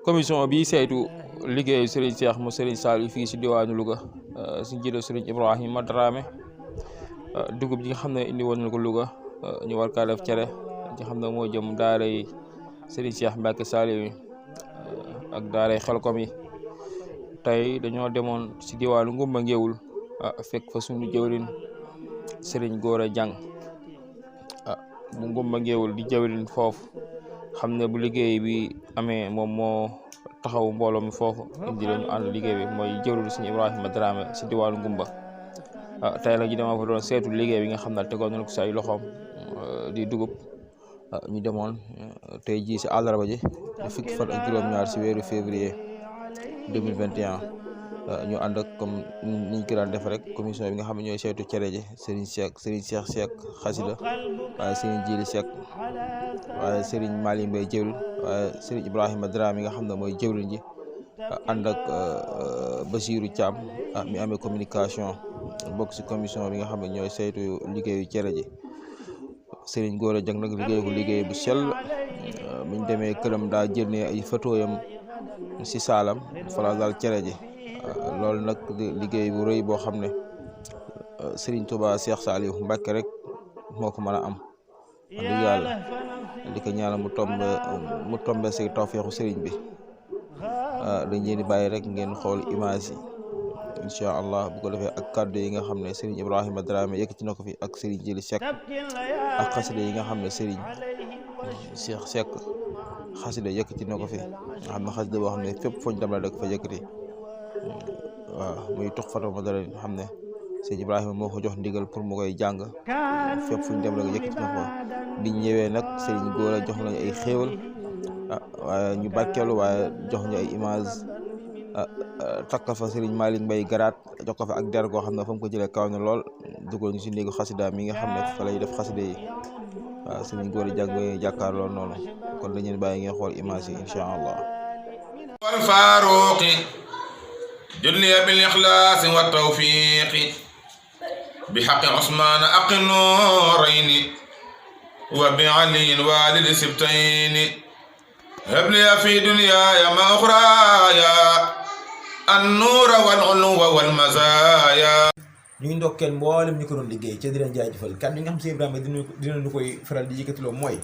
commission bi saytu liggéeyu Serigne Cheikh mu Serigne Saliou fii si diwaanu Louga si njiitu Serigne Ibrahima Dramé dugub ji nga xam ne indi woon na ko Louga ñu war kaa def cere ci xam ne moo jëm daaray Serigne Cheikh Mbacke Saliou ak daaray Xelkom yi tey dañoo demoon si diwaanu Ngumba Ngéwul fekk fa sunu jëwrin Serigne Gora Diang bu Ngumba Ngéwul di jëwrin foofu xam ne bu liggéey bi amee moom moo taxaw mbooloo mi foofu indi la ñu ànd liggéey bi mooy jëwriñ Serigne Ibrahima Dramé si diwaanu Ngumba tey la ñu demoon fa doon seetu liggéey bi nga xam ne tegoon nañu ko si ay loxoom di dugub ñu demoon tey jii si àllarba ji fukki fan ak juróom-ñaar si weeru février 2021 ñu ànd ak comme niñ ko daan def rek commission bi nga xam ne ñooy seetu cere ji Serigne Cheikh Seck xasida waaye Serigne Djili Seck waaye Serigne Mali Mbaye jëwriñ waaye Serigne Ibrahima Dramé nga xam ne mooy jëwriñ ji ànd ak Basirou Thiam mi amee communication bokk si commission bi nga xam ne ñooy saytu liggéeyu cere ji Serigne Gora Diang nag liggéey ko liggéey bu sell buñ demee këram daa jëndee ay photo yam si saalam fala daal cere ji loolu nag liggéey bu rëy boo xam ne Serigne Touba Cheikh Saliou Mbacke rek moo ko mën a am wax dëgg yàlla di ko ñaanal mu tombe si tawfeexu Serigne bi dañ leen di bàyyi rek ngeen xool image yi incha allah bu ko defee ak kàddu yi nga xam ne Serigne Ibrahima Dramé yëkkati na ko fi ak Serigne Djili Seck ak xasida yi nga xam ne Serigne Cheikh Seck xasida yëkkati na ko fi nga xam ne xasida boo xam ne fépp foñ dem la rek fa yëkkati waaw muy tox fatama dara xam ne Serigne Ibrahima moo ko jox ndigal pour mu koy jàng fépp fuñ dem rek yëkkati na ko biñ ñëwee nag Serigne Gora jox nañu ay xéewal waaye ñu barkeelu waaye jox ñu ay image takkal fa Serigne Malick Mbaye garaat jox ko fa ak der goo xam ne fa mu ko jëlee kaw na lool dugal ñu si néegu xasida mi nga xam ne fa lay def xasida yi waaw Serigne Gora Diang jàkkaar lool noonu kon dañu bàyyi ngeen xool image yi incha allah wal faaruqi junniya bil ikhlaasi wa tawfiqi bi haqqi Usmaan aqi nuurayni wa bi aliyin walid sibtayni هبلي في دنياي ما أخرايا النور والعلو والمزايا ñuy ndokkeel mboolem ñi ko doon liggéey ca di leen jaajëfal kàddu yi nga xam si Ibrahima dinañu koy faral di yëkkatiloo mooy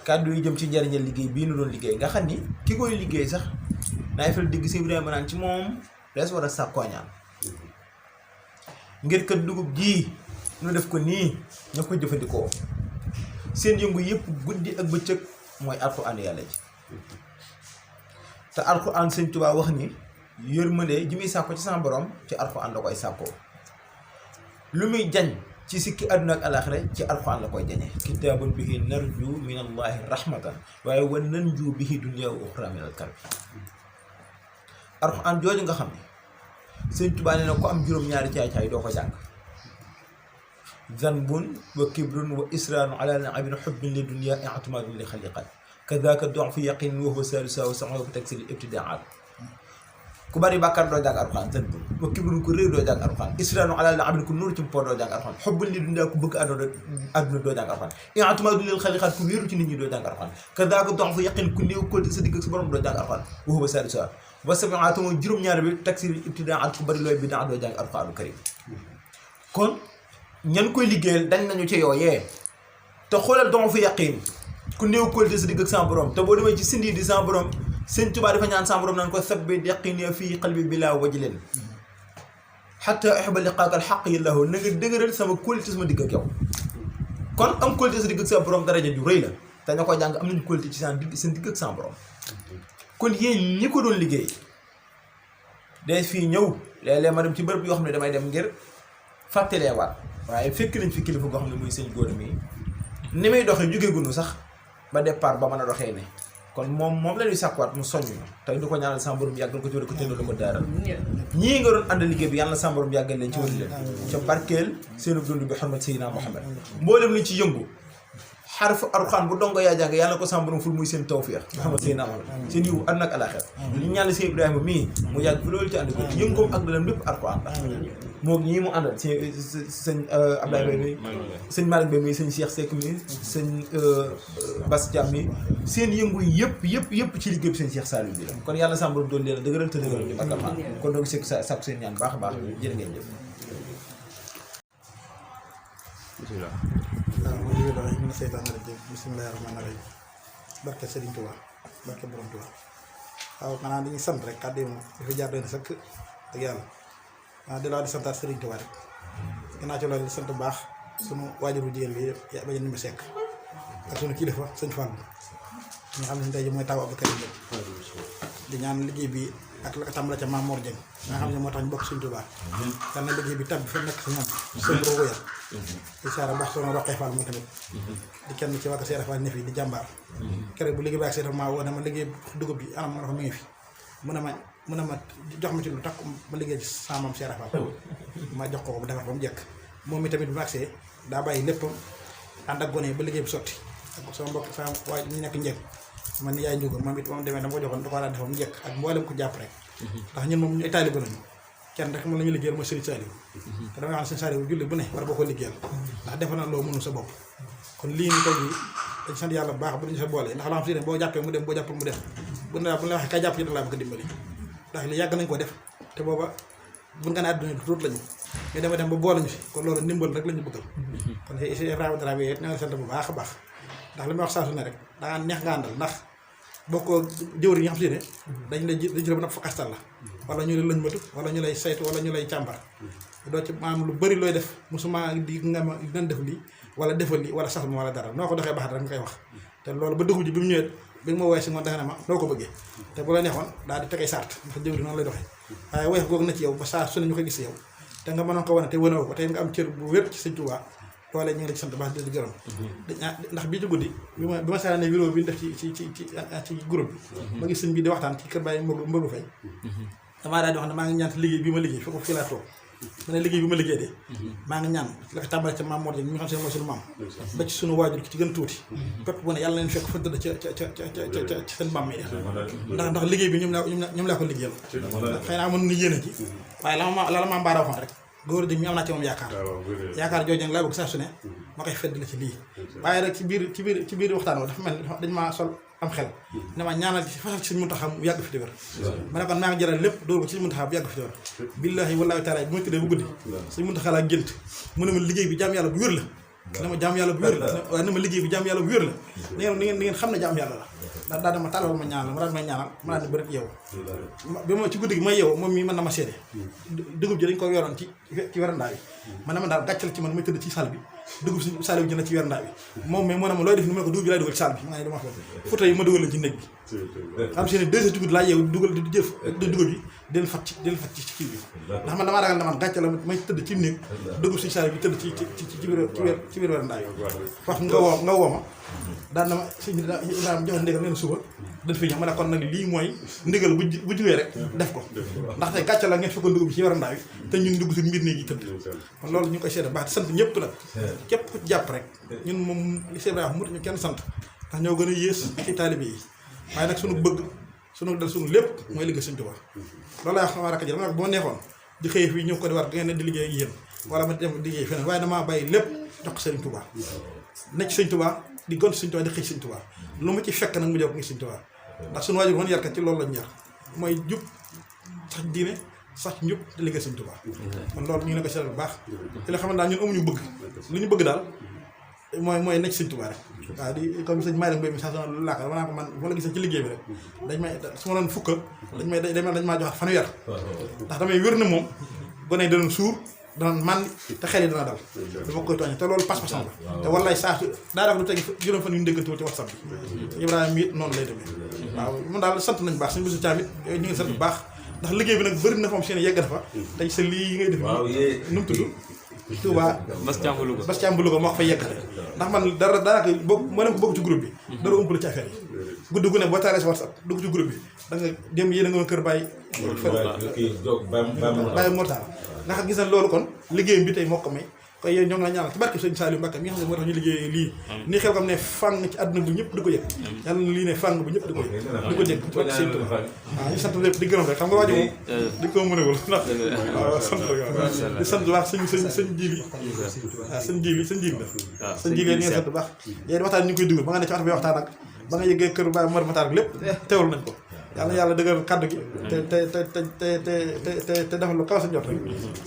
kàddu yi jëm ci njariñal liggéey bii nu doon liggéey nga xam ni ki koy liggéey sax naay faral digg si Ibrahima naan ci moom des war a sàkkoo ñaan ngir kat dugub ji nu def ko nii ña ko jëfandikoo seen yëngu yëpp guddi ak bëccëg mooy alxuraan yàlla ji te alxuraan Sëñ Tuubaa wax ni yërmande ji muy sàkko ci sama borom ci alxuraan la koy sàkkoo lu muy jañ ci sikki àdduna ak alaaxira ci alxuraan la koy jañee kitaabun bihi narju min allahi rahmatan waaye wa nanju bihi dunya wa uxra min al karbi alxuraan jooju nga xam ne Sëñ Tuubaa nee na ko am juróom-ñaari caay-caay doo ko jàng zanbun wa kibrun wa israanu ala naabin xubbin li dunya i'timaadun li xaliqat kadaka du'fu yaqin wa huwa salisa wa saxoo ko teg si ibtidaat ku bari bàkkaar doo jàng alxuraan zanbun wa kibrun ku réew doo jàng alxuraan israanu ala naabin ku nuur ci mpo doo jàng alxuraan xubbin li dunya ku bëgg àdduna doo jàng alxuraan i'timaadun li xaliqat ku wéeru ci nit ñi doo jàng alxuraan kadaka du'fu yaqin ku néew ko sa digg ak sa borom doo jàng alxuraan wa huwa salisa wa sabiatu mooy juróom-ñaar bi teg si ibtidaat ku bari looy bidaa doo jàng alxuraanu karim kon ñan koy liggéeyal dañ nañu ci yooyee te xoolal don fu yaqin ku néew kóolute sa digg ak sa borom te boo demee ci sindi di sa borom Sëñ Tuubaa dafa ñaan sa borom naan ko sabbit yaqini fii qalbi bila wajlin hatta uhibba liqaaka alxaq yallahu na nga dëgëral sama kóolute sama digg ak yow kon am kóolute sa digg ak sa borom daraja ju rëy la te ña ko jàng am nañu kóolute ci seen digg ak sa borom kon yéen ñi ko doon liggéey day fii ñëw léeg-léeg ma dem ci bërëb yoo xam ne damay dem ngir fàttaleewaat waaye fekk nañ fi kilifa goo xam ne muy Sëñ Gora mi ni may doxee jóge gunu sax ba départ ba mën a doxee ne kon moom la ñuy sàkkuwaat mu soññ tey du ko ñaanal sa borom yàggal ko ci wér ko tëddoo ko daaral ñii nga doon ànd liggéey bi yàlla sa borom yàggal leen ci wér leen ca barkeel seenu dund bi xormat Seydina Muhammad mboolem li ci yëngu xarfu Alxuraan bu dongo yaa jàng yàlla ko sama borom ful muy seen tawfeex nga xam seen amal seen yiw àdduna ak àllaaxira li ñaan sëñ Ibrahima mii mu yàgg fi loolu ci ànd ko yëngoom ak dalam lépp Alxuraan la moo ñii mu àndal sëñ Abdoulaye Mbaye mi sëñ Malick Mbaye mi sëñ Cheikh Seck mi sëñ Bass Thiam mi seen yëngu yëpp ci liggéey bi sëñ Cheikh Saliou bi la kon yàlla sama borom doon leen dëgëral te dëgëral ñu ak almaan kon donc c'est sàkku seen ñaan baax a baax jërë ngeen jëf bismillah waaw ma jóge daal mina seytaane rajim bismillahi rahmaani rahim barke Serigne Touba barke Borom Touba waaw maanaam dañuy sant rek kàddu yi moom dafa jaar doon sëkk ak yàlla waaw di laa di santaat Serigne Touba rek ginnaaw ci loolu di sant bu baax sunu waajur bu jigéen bi ba ñu ma sekk ak sunu kilifa sëñ Fall nga xam ne tey jii mooy taw Abdou Karim di ñaan liggéey bi ak la ko tàmbale ca Maam Mor Dieng nga xam ne moo tax ñu bokk Sëñ Tuubaa yal na liggéey bi tab bi fa nekk si ñoom seen roogu ya di saara baax sono Roqee Fall moom tamit di kenn ci wàkk Seera Fall ne fi di jàmbaar keroog bu liggéey bi ak Seera maa woo ne ma liggéey dugub bi anam ma ne ko mi ngi fi mu ne ma jox ma ci lu takk ma liggéey ci sama maam Seera Fall ma jox ko mu defar ba mu jekk moom mi tamit bi ma agsee daa bàyyi léppam ànd ak gone yi ba liggéey bi sotti ak sama mbokk sama waay ñu nekk njëg man yaay njuga moom it moom demee dama ko joxoon da ko daan defam njëkk ak mboolem ko jàpp rek ndax ñun moom ñu ay taalibe lañu kenn rek moom la ñu liggéeyal mooy Serigne Saliou te damay wax ne Serigne Saliou julli bu ne war boo ko liggéeyal ndax defe na loo mënul sa bopp kon lii ni tey jii dañ sant yàlla bu baax bu ñu sa boolee ndax la xam si ne boo jàppee mu dem boo jàppul mu dem bu ne la waxee kay jàpp ci da laa bëgg a dimbali ndax li yàgg nañ ko def te booba bu nga ne àdduna du tuut lañu mais dama dem ba boole ñu fi kon loolu ndimbal rek la ñu bëggal kon si Ibrahima Dramé yooyu na nga sant bu baax a baax ndax li may wax saa su ne rek dangaa neex nga àndal ndax boo ko jëwri yi nga xam si ne dañ jël ba nag fa kastal la wala ñu lay lëñ matu wala ñu lay saytu wala ñu lay càmbar doo ci maam lu bëri looy def musuma di nga ma dinañ def lii wala defal lii wala sax ma wala dara noo ko doxee baax rek nga koy wax te loolu ba dugub ji bi mu ñëwee bi nga ma woowee si ngoon defe ne ma noo ko bëggee te bu la neexoon daal di tegay sart ndax jëwri noonu lay doxee waaye woyof googu na ci yow ba saa su ne ñu koy gis yow te nga mënoon ko wane te wane ko te nga am cër bu wér ci Sëñ Tuubaa loole ñu ngi la ci sant baax di gërëm ndax bii ci guddi bi ma saa ne vidéo bi ñu def ci groupe bi ma gis sëñ bi di waxtaan ci kër Baye Mbëggu Fay damaa daal di wax ne maa ngi ñaan liggéey bi ma liggéey foofu fii laa toog ma ne liggéey bi ma liggéey de maa ngi ñaan la ko tàmbale ca Maam Mor Dieng mi nga xam ne mooy suñu maam ba ci suñu waajur ci gën tuuti pépp bu ne yàlla leen fekk fa dëdd ca seen maam mi ndax liggéey bi ñoom laa ko liggéeyal xëy naa mën nga yéene ci waaye la ma mbaara waxoon rek góor di mi am naa ci moom yaakaar jooju nag laa bëgg saa su ne ma koy fedd la ci lii waaye rek ci biir waxtaan wa dafa mel dañ maa sol am xel ne ma ñaanal ci fasal ci Sëñ Muntaxa mu yàgg fi di wér ma ne kon maa ngi jëral lépp dóor ko ci Sëñ Muntaxa bu yàgg fi di wér billaahi wallaahi taala bi ma tëddee bu guddi Sëñ Muntaxa laa gént mu ne ma liggéey bi jaam yàlla bu wér la ne ma jaam yàlla bu wér la waaye ne ma liggéey bi jaam yàlla bu wér la ni ngeen xam ne jaam yàlla la ndax daa dama tàllal ma ñaanal ma daal may ñaanal ma daal di bëri yow bi ma ci guddi gi may yow moom mii mën na ma seede dugub ji dañ ko yoroon ci werandaa bi man dama daal gàccal ci man may tëdd ci salle bi dugub si salle bi jënd ci werandaa bi moom mais moo ne ma looy def ni mu ne ko dugub bi laay dugal ci salle bi ma ne dama fa photo yi ma dugal la ci néeg bi xam si ne 2 heures ci guddi laa yeewu dugal di jëf dugub bi del fat ci kii bi ndax man damaa ragal ne man gàccal may tëdd ci néeg dugub si salle bi tëdd ci biir werandaa bi wax nga woo ma daan na ma sëñ bi Ibrahima joxe ndigal leen suba dañ fi ñëw ma ne kon nag lii mooy ndigal bu jugee rek def ko ndax tey gàcce la ngeen fekkoon dugub bi ci warandaa bi te ñun dugg si mbir néeg yi tëdd kon loolu ñu ngi koy seede baax di sant ñëpp nag képp ku jàpp rek ñun moom Cheikh Ibrahima mut ñu kenn sant ndax ñoo gën a yées ci taalibe yi waaye nag suñu bëgg suñu dal suñu lépp mooy liggéey Sëñ Tuubaa loolu laa xam rakk ji dama nag boo neexoon di xëy fii ñëw ko di war ngeen di liggéey ak yéen wala ma dem liggéey feneen waaye damaa bàyyi lépp jox ko Sëñ Tuubaa nekk Sëñ Tuubaa di gont Sëñ Tuubaa di xëy Sëñ Tuubaa lu ma ci fekk nag mu jëw ko ngi Sëñ Tuubaa ndax suñu waajur woon yarkat ci loolu lañu yar mooy jub sax diine sax njub te liggéey Sëñ Tuubaa kon loolu ñu ngi ne ko seetlu bu baax te la xamante daal ñun amuñu bëgg lu ñu bëgg daal mooy nekk Sëñ Tuubaa rek waaw di comme sëñ Mayra Mbaye mi saa sonal lu laaka dama naa ko man bu la gisee ci liggéey bi rek dañ may su ma doon fukka dañ maa joxaat fanweer ndax damay wér na moom gone yi danoon suur dana man te xel yi dana dal dama koy tooñe te loolu pas-pasam la te wallaay saa su daa def lu tegi juróom fan yu ñu déggantewul ci WhatsApp bi Ibrahima it noonu lay demee waaw mun daal sant nañ baax suñu bisu caamit ñu ngi sant bu baax ndax liggéey bi nag bëri na fa seen yegg na fa tey sa lii yi ngay def nu mu tudd Touba Bass Thiam bu Louga moo ko fa yeggale ndax man dara daanaka ma ne ko bokk ci groupe bi dara umpale ci affaire yi guddi gu ne boo taalee sa WhatsApp dugg ci groupe bi da nga dem yéen a nga kër Baye Mortal nga xam gis na loolu kon liggéeyam bi tey moo ko may koy yéen ñoo ngi la ñaanal ci barke sëñ Saliou Mbacké mi nga xam ne moo tax ñu liggéey lii nii xel kam ne fang ci àdduna bu ñëpp di ko yëg yàlla na lii ne fang bu ñëpp di ko yëg di ko dégg ci barke sëñ Tuubaa waaw ñu sant lépp di gërëm rek xam nga waajo moom di ko mënewul ndax waaw sant rek di sant baax sëñ jili waaw sëñ jili la sëñ jili ñi nga sant baax yéen waxtaan ñu ngi koy dugal ba nga ne ci oto bi waxtaan ak ba nga yëgee kër Baye Mor Matar lépp teewul nañ ko yàlla dëggal kaddu gi te defal lu kaw sa jot rek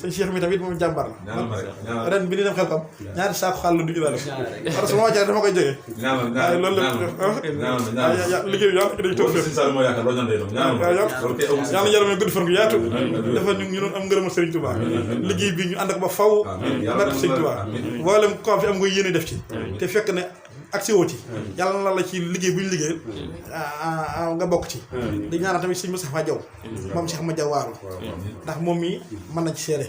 sëñ Cheikh mi tamit moom jàmbar la ren bi ni dem xel kam ñaari saako xàll du ñu la def parce que su ma wàccee dama koy jógee waaye loolu lépp liggéey bi yàlla dañ toog fépp yàlla yàlla may gudd fan gu yaatu dafa ñu doon am ngërëmal Sëriñ Touba liggéey bi ñu ànd ak ba faw barke Sëriñ Touba mboolem ko fi am nga yéene def ci te fekk ne aksi woo ci yàlla na la ci liggéey bu ñu liggéeyal nga bokk ci di ñaanal tamit sëñ Moustapha Diaw moom Cheikh ma Diaw waaru ndax moom mii mën na ci seede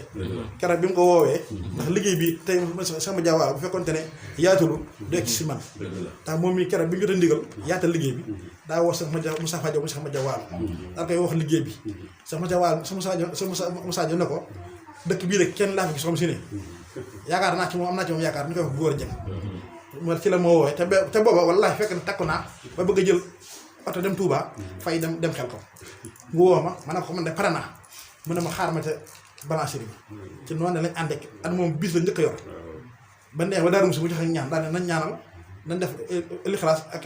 keroog bi mu ko woowee ndax liggéey bi tey Cheikh ma Diaw waaru bu fekkoonte ne yaatulu du ci si man ndax moom mii keroog bi ñu jot a ndigal yaatal liggéey bi daa woo Cheikh Moustapha Diaw mu Cheikh ma Diaw waaru daa koy wax liggéey bi Cheikh ma Diaw waaru Moussa Diaw ne ko dëkk bii rek kenn laa fi gis xam si ne yaakaar naa ci moom am naa ci moom yaakaar ñu koy wax góor a jëm mo ci la moo woowee te booba wallaahi fekk na takku naa ba bëgg a jël oto dem Touba fay dem xel ko mu woo ma ne ko man de pare naa mu ne ma xaar ma ca balanceri bi ci noonu lañ ànd ak moom bis la njëkk a yor ba neex ba daarum si mu joxe ñaan daal ne nañ ñaanal nañ def lixlaas ak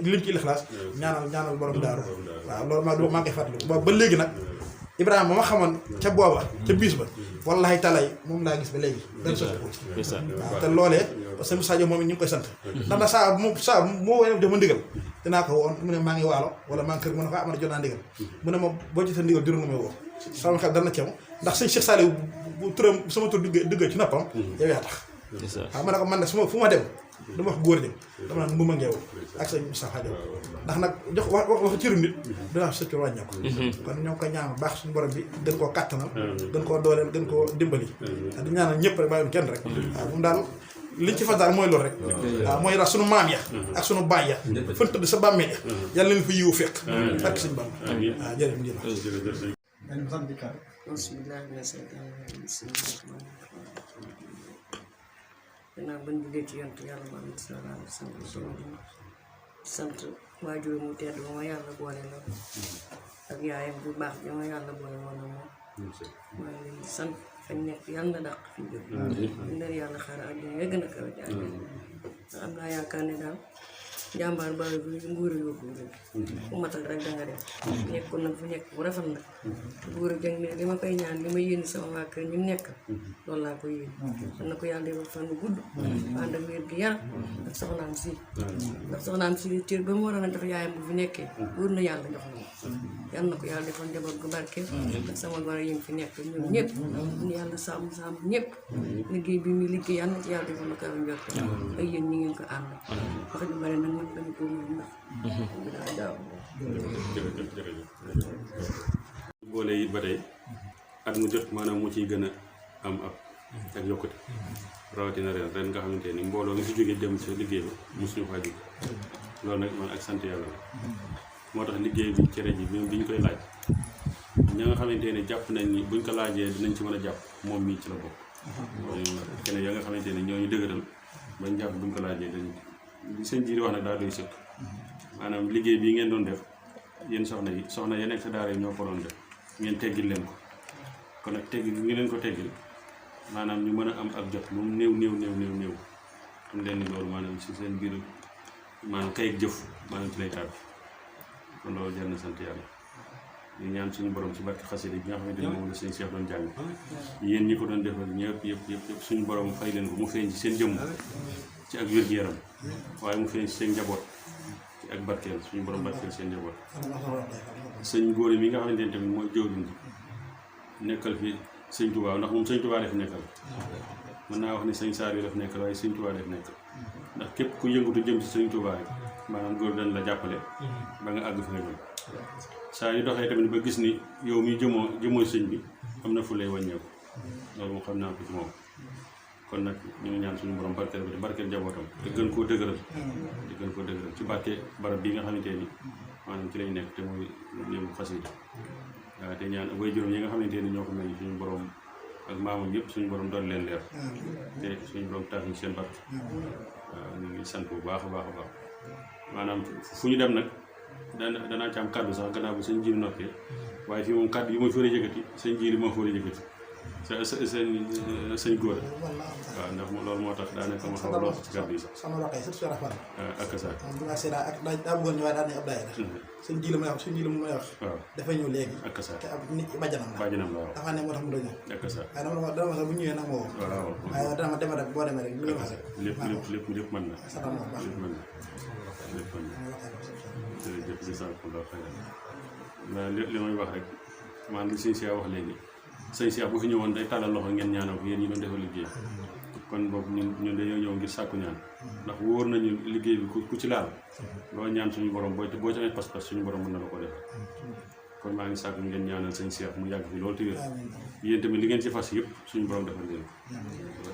lim ci lixlaas ñaanal borom daaru waaw loolu maa ngi koy fàttaliku ba léegi nag Ibrahima ma xamoon ca booba ca bis ba wallahi talay moom laa gis ba léegi dara sotti ko ci waaw te loolee parce que Moussa Diop moom it ñu ngi koy sant ndax nag saa moo wone dama ndigal dinaa ko woon mu ne maa ngi waalo wala maa ngi kër mu ne ko am na jot naa ndigal mu ne ma boo ci sa ndigal diru nga may woo sama xel dana ceew ndax sëñ Cheikh Saliou bu turam sama tur duggee ci noppam yow yaa tax waaw ma ne ko man nag fu ma dem dama wax góor dem dama naan mbuma ngeew ak sëñ Moustapha Diop ndax nag jox wax cëru nit dinaa sëcc wàññeeku kon ñoo ngi koy ñaan baax suñu borom bi gën koo kàttanal gën koo dooleel gën koo dimbali di ñaanal ñëpp rek bàyyiwuñ kenn rek waaw moom daal liñ ci fas daal mooy loolu rek waaw mooy rax sunu maam ya ak sunu baay ya fan tëdd sa bàmmeel ya yàlla leen fa yiwu fekk ak suñu bam waaw jërëjëf gannaaw bañ buggee ci yonent yàlla Muhammad sallallahu alayhi wa sallam sant waajur mu tedd ba ma yàlla boole na ak yaayam bu baax bi ma yàlla boole woon na moom maa ngi leen di sant fañ nekk yàlla na dàq fi jóg leen yàlla xaar àjjana ya gën a kawe ci àjjana am naa yaakaar ne daal jàmbaar bari bi nguur a yóbbu rek fu matal rek danga dem nekkoon nag fu nekk bu rafet nag nguur a jëng ne li ma koy ñaan li ma yéene sama waa kër ñi mu nekk loolu laa ko yéene man na ko yàlla defal fan gudd ànd ak wér gi yaram ak soxnaam si ndax soxnaam si cër ba mu waroon a def yaayam bu fi nekkee wóor na yàlla jox na yàlla na ko yàlla defal njaboot gu barke ak sama goro yi fi nekk ñoom ñëpp ñu yàlla sàmm ñëpp liggéey bi muy liggéey yàlla na ci yàlla defal na kaw njort ak yéen ñi ngeen ko ànd wax ju bari nag man dañu ko mën ndax boole yi ba tey at mu jot maanaam mu ciy gën a am ab ak yokkute rawatina ren nga xamante ni mbooloo nga fi jógee dem sa liggéey ba mosuñu faa jóge loolu nag man ak sant yàlla la moo tax liggéey bi cere ji bi ñu koy laaj ña nga xamante ne jàpp nañ ni buñ ko laajee dinañ ci mën a jàpp moom mii ci la bokk keneen ya nga xamante ne ñoo ñu dëgëral bañ jàpp buñ ko laajee dañ li sëñ ji di wax nag daa doy sëkk maanaam liggéey bii ngeen doon def yéen soxna ya nekk sa daara yi ñoo ko doon def ngeen teggil leen ko kon nag teggil ngi leen ko teggil maanaam ñu mën a am ak jot lu mu néew xam leen ni loolu maanaam si seen biir maanaam kay jëf maanaam ci lay tàbbi kon loolu jar na sant yàlla ñu ñaan suñu borom ci barke xasida bi nga xamante ne moom la sëñ Cheikh doon jàng yéen ñi ko doon defal ñëpp yëpp suñu borom fay leen ko mu feeñ ci seen jëmm ci ak wér-gu-yaram waaye mu feeñ ci seen njaboot ci ak barkeel suñu borom barkeel seen njaboot sëñ góor mi nga xamante ne tamit mooy jëwriñ ji nekkal fi sëñ Touba ndax moom sëñ Touba def nekkal mën naa wax ni sëñ Saar yu def nekkal waaye sëñ Touba def nekkal ndax képp ku yëngatu jëm ci sëñ Touba rek maanaam góor dañ la jàppale ba nga àgg fi nga jëm saa yu doxee tamit ba gis ni yow mi jëmoo sëñ bi am na fu lay wàññeeku loolu moom xam naa ko ci moom kon nag ñu ngi ñaan suñu borom barkeel bi barkeel jabootam te gën koo dëgëral ci barke barab bi nga xamante ni maanaam ci lañ nekk te mooy ñëw xasida waaw te ñaan way juróom yi nga xamante ni ñoo ko mel suñu borom ak maamam yëpp suñu borom doon leen leer te suñu borom tax ñu seen barke waaw ñu ngi sant bu baax a baax a baax maanaam fu ñu dem nag danaa ci am kàddu sax gannaaw bu sëñ Jiili noppee waaye fii moom kàddu yi ma fi war a yëkkati sëñ Jiili moo fi war a yëkkati sëñ góor waaw ndax loolu moo tax daanaka ma xaw a lool ci kàddu yi sax sama roqee surtout Cheikh Rafal ak sa moom bi ma seedaa ak daa bëggoon ñu waaye daan nañ ab daayira sëñ Jiili may wax sëñ Jiili mu may wax waaw dafay ñëw léegi ak sa te ab nit bàjjanam la bàjjanam la waaw dafa ne moo tax mu doon ñëw ak sa waaye dama sax bu ñëwee nag moo waaw waaye dama dema rek boo demee rek lu ngeen wax rek lépp mën na satam wax baax lépp mën na lépp mën na jërëjëf jazakumullahu xayran li may wax rek maanaam li sëñ Cheikh wax léegi sëñ Cheikh bu fi ñëwoon day tàllal loxo ngeen ñaanal ko yéen ñi doon defal liggéey kon boobu ñun dañoo ñëw ngir sàkku ñaan ndax wóor nañu liggéey bi ku ci laal loo ñaan suñu borom boo ci amee pas-pas suñu borom mën na la ko def kon maa ngi sàkku ngeen ñaanal sëñ Cheikh mu yàgg fi loolu te wér yéen tamit li ngeen ci fas yëpp suñu borom defal leen ko